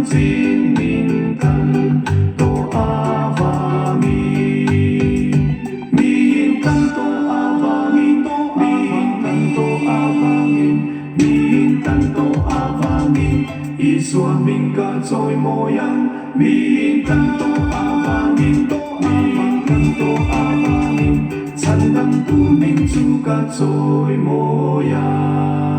chin min tan tawh avangin. Min tan tawh avangin, min tan tawh avangin, min tan tawh avangin, Isua hming ka chawimawi ang. Min tan tawh avangin, min tan tawh avangin, Chhandamtu hming chu ka chawimawi ang.